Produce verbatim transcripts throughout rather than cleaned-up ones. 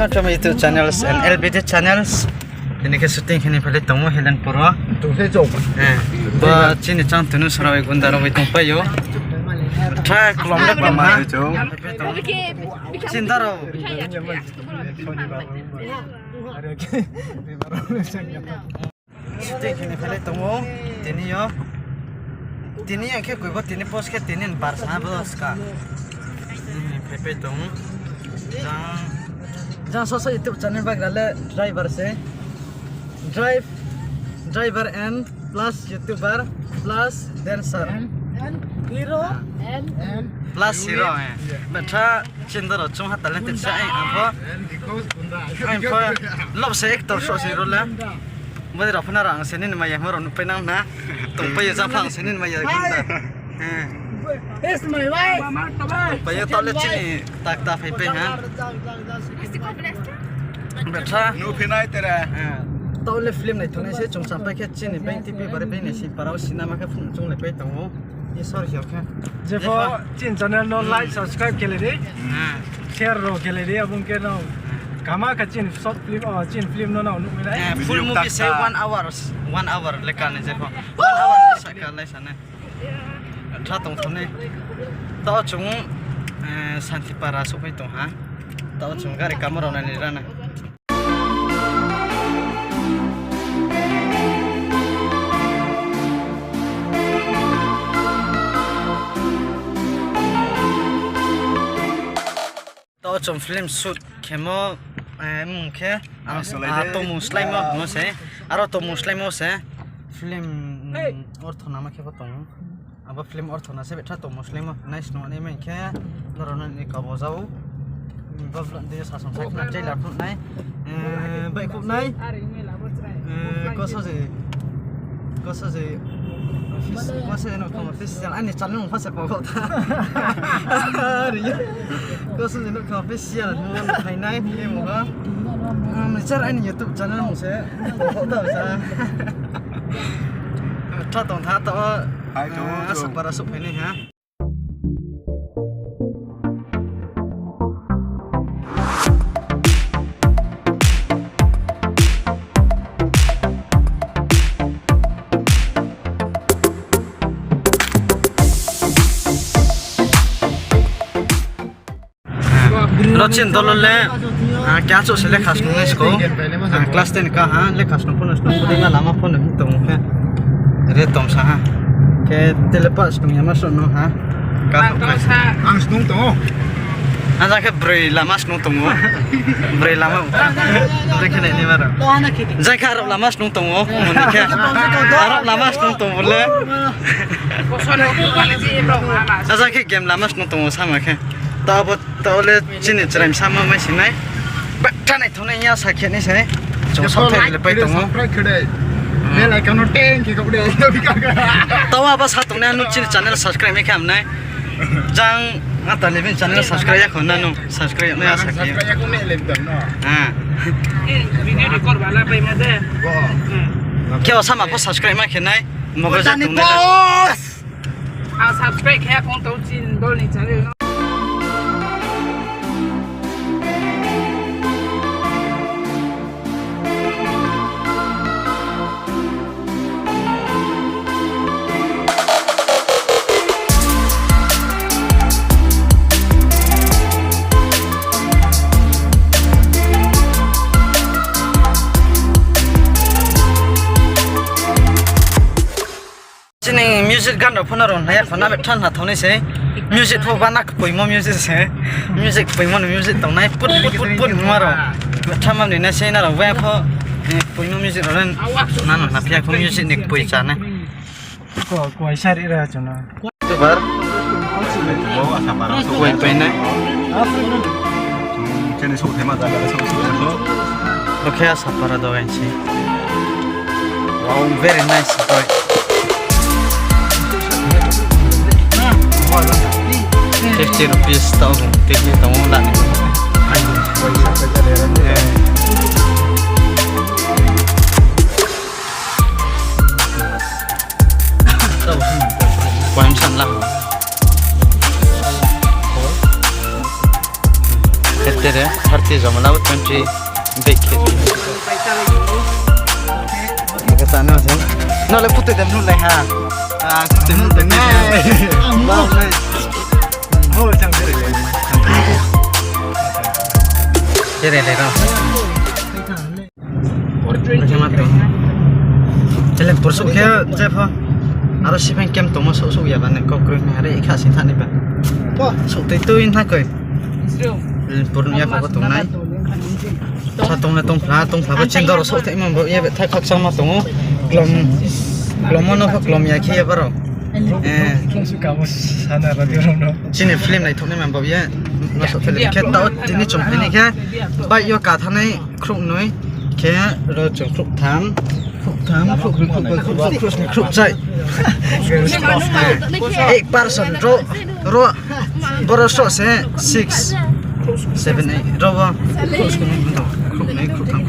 Welcome to my YouTube channels and L B D channels. Tini khe shooting khe ni phailai tong ou Helenpur wo. Bo chini chang tunu sora bai gunda rao bai tongpai ou. Try klom le klom ha. Chinta rao. Shooting khe ni phailai tong ou. Tini yo. Tini yo khe koi bo tini post khe tini ni bar sa bo ska. Phaipai tong ou. Jang sosa YouTube channel bagra le driver se. Drive, driver and plus YouTuber plus dancer. And hero and plus hero. Betha chindaro chungha talented sa ang pho. Ang pho lobse actor soh se ro le. Bodei rao pho nrao ang se nini maya hmo rao nuhpai nang na. Tongpai ye jang pha ang se nini maya gunda. Tongpai ye taoh le chini takta phaipai ha. Betha. Taoh le film naithangnai se chung sampai khe chini bang T V bari bang nai si para wo sinama khe phung chung le pai tong ou. Isor hiyo khe. Jepho chini channel no like, subscribe khe lai di. Share rao khe lai di, abo ong khe no. Kama kha chini short film, chini film no nrao nuh mai nai. Full movie se one hour, one hour le ka nai jepho. One hour ni sahka lai sa nai. Tha tongthao nai. Taoh chung Santipara souhphai tong ha. Taoh chung gari kamo rao nai ni ra nai. Taoh chung film shoot khemo, mung khe, tongmung sláimo hingmo se, aro tongmung sláimo se, film ortho nama khe bo tong ou. Abo film ortho na se betha tongmung sláimo, nai snung nai mai khe, nrao no ni kabo za ou. Bo vlog de sasom sa khna trailer phnuh nai, baihkhouh nai. Kosa je, kosa je, kosa je nouhkhong official, aini channel mung pha se pa kho tha. Kosa je nouhkhong official hingmo no phai nai hing ye mung ha. Char aini YouTube channel mung se pa kho tha sa. Tha tong tha taoh, Asapara souhphai nai ha. Ro chini dolo le, keha chouh se lekha snungnai skou. Class ten ka ha, lekha snung pho no snung pho dei na lama pho no hing tong ou khe. Re tong sa ha. Khe tele pa snung yama srouh no ha. Ang snung tong ou. Ajang khe broi lama snung tong ou. Broi lama. Jang khe nai ni ma rao. Jang khe arao lama snung tong ou. Moni khe. Arao lama snung tong ou le. Ajang khe game lama snung tong ou sama khe. Taoh bo Taoh le chini chraimsamo mai si nai. Betha naithaonai ya sa khe nai se. Chung subscribe le pai tong ou. Bell icon no teng khe kau de. Taoh abo sa tongnai nung chini channel subscribe mai khe ham nai. Jang ata le bini channel subscribe ya kho na nung subscribe nai asa khe. Video record bala pai ma de. Khe o sama pho subscribe mai khe nai. Mogo ja tongnai. Ang subscribe khe ya khong tong chini dol ni channel no. Chini music gan rao pho no rung nai ya kho na, betha na thaonai se. Music pho bana kpoimo music se. Music kpoimo ni music tongnai put put put put hingma rao. Betha ma ni nai se na rao bai pho, kpoimo music rao le nano na phi ya kho music ni kpoi chá nai. Ko, ko, sari ra chana. Tubar. Koi painai. Chini souh thema jaga le souh souh thema. Bo khe Asapara dogan se. Wow, very nice boy. Fifty rupees tao, fifty tao lani. Poem san lang. Kete re, thirty Joma labo twenty back khe. Kata no sen. No le photo dem nu lai ha. Ah, photo dem nu lai. Wow, nice. Ho, chang kere le. Kere le ro. Khe ma tong. Chele pur souh khe je pho. Aro siphaing camp tongmo souh souh ya ba ne kok kroi me are ikha sing thani ba. Souh tei tui na koi. Pur ya kho tongnai. Sa tong le tong phla, tong phla ba chindor souh tei man bo ye be thai khakchang ma tong ou. Klom, klom mo no pho klom ya khe ye baro. Eh. Chini film naithok nai man bo ye. Ma souh tei le khe tao tini chung phai ni khe. Bike yo ka thanai. Khrouh noi khe ro chung khrouh tham, khrouh tham, khrouh broi, khrouh ba, khrouh sni, khrouh chai. Eight person ro, ro, boro sroh se six, seven, eight, ro bo khrouh sni, khrouh noi, khrouh tham,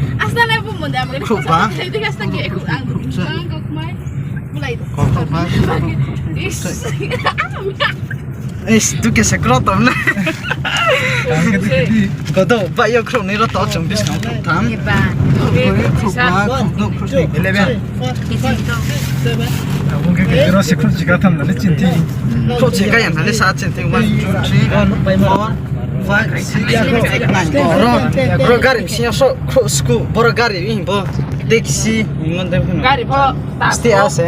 khrouh ba, khrouh chai. Khrouh ba, khrouh chai. Is, tu ke se kro tom na. Kodo, ba yo khrouh noi ro to chung buskang khrouh tham. Khrouh broi, khrouh ba, khrouh no, khrouh sni. Eleven. Abo khe khe ro se khrouh chika tham na le chinthi. Khrouh chika yang na le sa chinthi. One, two, three, four, five, six, seven, eight, nine. Ro, ro gari sing yo so khrouh sku, boro gari ing bo. Taxi, ing mo de phano. Gari pho. Ste ase.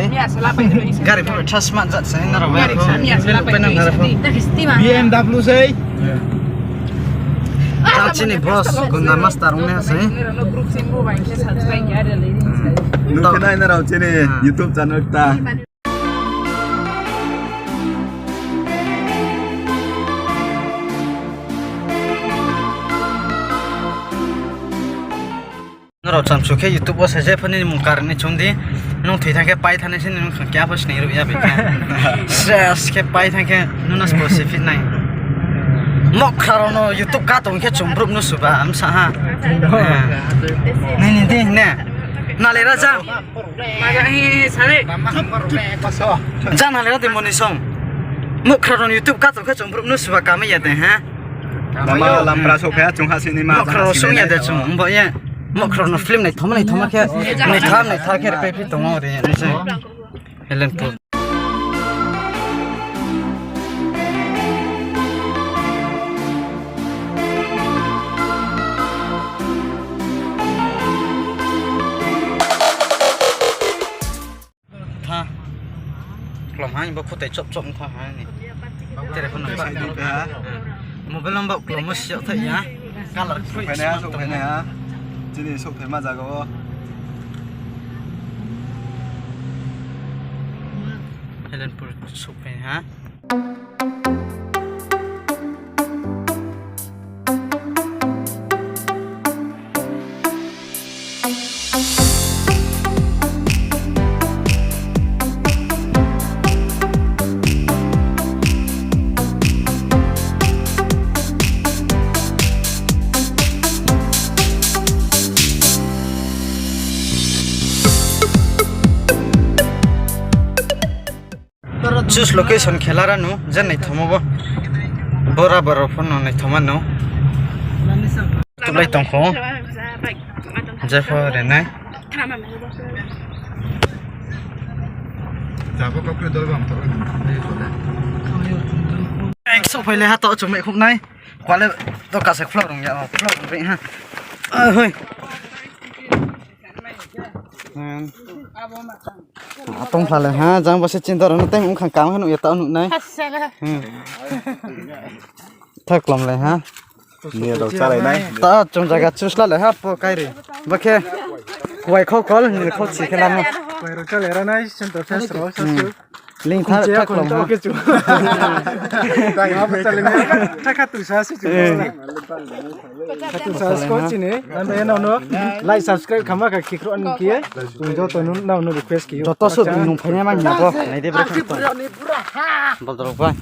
Gari pho tha smart jat se, nrao bai pho. Bai nang nrao pho. B M W sei. Jang chini boss, gunda master ong nai se. Nung khe nai nrao chini YouTube channel ta. Nrao chamsu khe YouTube wo se je pho nini mung kar ni chung di. Nung thoi thang khe pai thanai se nung khang kya pho sning ruh ya bai khe. Ses khe pai thang khe nung no spo si fit nai. Mokra rao no YouTube ka tong khe chung brouh no suba am sa ha. Nini di ne. Nale ra jang. Jang nale ra di moni song. Mokra rao no YouTube ka tong khe chung brouh no suba kamai ya de ha. Lama lampra souhphai ya chung ha sini ma. Mokra rao song ya de chung bo ye. Mokra rao no film naithoma naithoma khe, naitham naitha khe repai phi tongmo ri ya nai se. Helenpur. Tha. Klom ha, bo khutai chop chop tha ha ni. Tere phone number. Mobile number klom mo siya tha ya. Color khui. Souhphai nai ha, souhphai nai ha. Chini souhphai ma jaga o. Helenpur souhphai ha. Choose location khe la ra nu, je naithomo bo. Bora bora phone no naithoma no. Tuklai tong kho. Je pho re nai. Souhphai le ha to chung mai khouh nai. Kuale to kasa khulao rung ya, khulao rung bai ha. Hoi. Atong phalai ha, jang bo se chindor no tei ongkhang kam ha nuh ya tao nuh nai. Tha klom lai ha. Ni rao chálai nai. Ta chung jaga choose la lai ha po kairi. Bo khe kuai khau kol, ni khau chi khe lamo. Kuai rao chálai ra nai, center face rao sa su. Ling tha, tha klom ha. Tang ha, tha kha tu sa su. Kha tu sa su ko chini. Anda ya nao no like subscribe khama kha khikhro ni khe. Chung joto nao no request khe. Joto su nung phainai ma hina bo. Nai de bro. Bol dorok bai.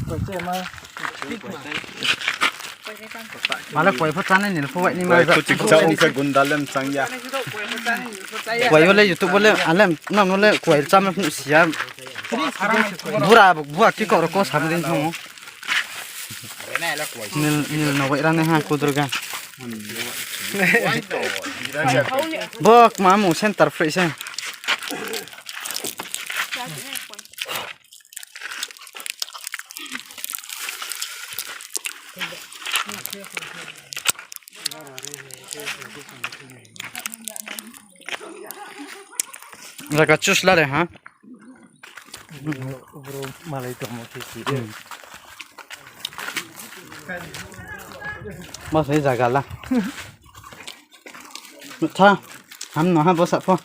Male kuai pho chánai ni pho bai ni ma. Kuai pho chik cha ong khe gunda lem chang ya. Kuai yo le YouTube bo le alem nang no le kuai chama phung siya. Bura bua ki koro ko sam din thung. Nil, nil no bai rani ha kudurga. Bo kma mung center phroi se. Jaga chusla re ha. Bro, malai tongmo khe si. Hmm. Bo se jaga la. Tha, ham no ha bo sa pho.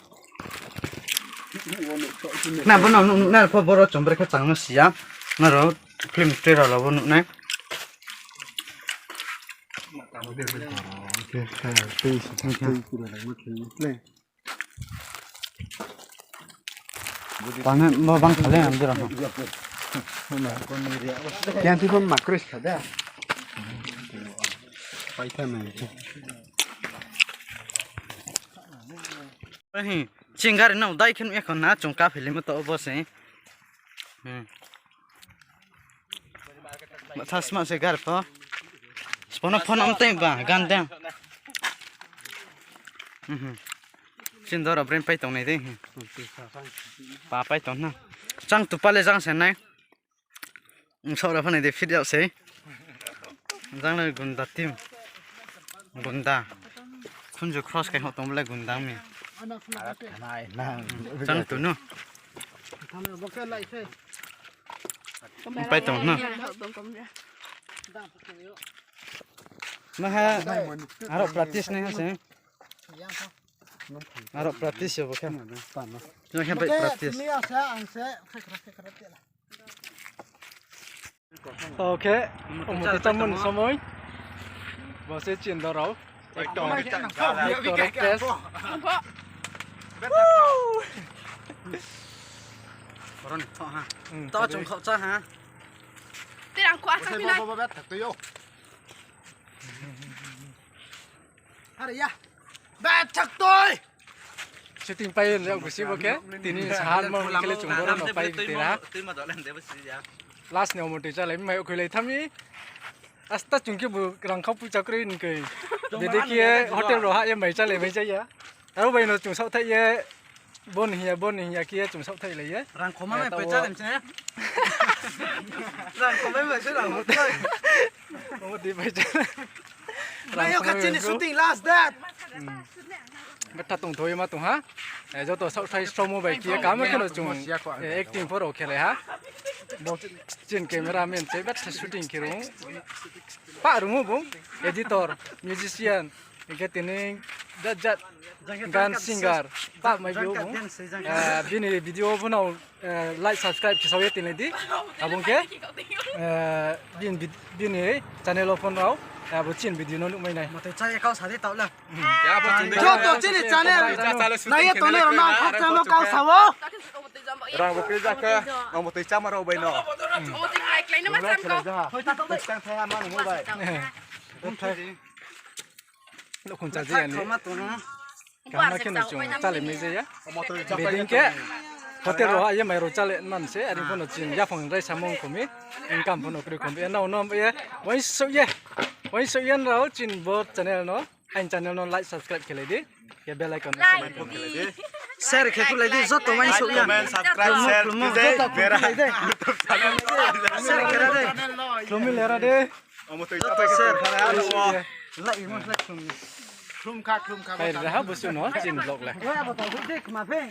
Na bo no nuh, nuh na pho boro chombre khe chang no si ya. Nrao film trailer rao bo nuh nai. Tangna bo bang kha le ang jora no. Yang tui pho makris kha da. Pai tha nai. Hi, ching gari no dai khe nuh ya kho na, chung ka philimo to bo se. Hmm. Matha sma se gar pho. Spo no phone am tei ba, gan deng. Mhm. Chin doro brain pai tong nai dei. Pa pai tong na. Chang tu pa le jang se nai. Ngsao ra pho nai de fit yag se. Jang le gunda team. Gunda. Khunju cross kai ho tong le gunda mi. Chang tu no. Pai tong na. Maha, aro practice nai ha se. Aro practice yo bo khe. Nang khe bai practice. To khe, omo khe chamon somoi. Bo se chin dorao. Ekdom, ekdom, ekdom, ekdom. Oro ni tho ha. Hmm, to chung khauh cha ha. Terang kho asa phi nai. Are ya. Bethak toi. Shooting pai le gusi bo khe. Tini sahan mo khe le chung boro no pai tira. Last ni omo tui chalai mai khuilai thami. Asta chung khe bo rang khau pucha kroi ni khe. Bede khe hotel ro ha ye mai chalai mai chaya. Aro bai no chung saohthaih ye. Bo ni hing ya, bo ni hing ya khe ye chung saohthaih lai ye. Rang khoma mai pai chalai mse. Rang khoma mai se rang khoma. Omo tui pai chalai. Mai yo kha chini shooting last date. Betha tongthoi ma tong ha. Eh, joto saohthai sromo bai khe kam khe no chung, eh, acting pho rao khe lai ha. Bo chin cameraman se betha shooting khe rung. Pa rung bo editor, musician, hing khe tini jat jat gan singer, pa mai bo. Eh, bini video pho no eh, like, subscribe khe sao ye tinglai di. Abo ong khe, eh, bini vid-, bini channel wo phone rao, eh, abo chini video no nuhmai nai. Motoi cha ye kau sa di taoh le. Joto chini channel nai ye tongnai rao no ang khakchangmo kau sa ou. Rang bo kri ja khe, ang motoi chama rao bai no. Motoi like lai no ma cham kau. Hoi ta taoh bai. Tang thai ha ma nung bai. Nokhong cha je ani. Kaham khe no chung chálai mai je ya. Beding khe hotel rao ha ye mai rao chálai man se, are pho no chini yaphang rai samung khomi, income pho no kroi khomi. Nrao no ye, uaingsouh ye, uaingsouh ye nrao chini bo channel no, aini channel no like, subscribe khe lai di. Khe bell icon no like di. Share khe khlai di, joto uaingsouh ye. Comment, subscribe, share, joto khlai di. Share khe ra di. Khlomi lera de. Omo tui joto share khe ra di. Like, mo like khlomi. Khlomi kha, khlomi kha. Kai ra ha busu no, chini vlog le. Abo to hui de khma phe.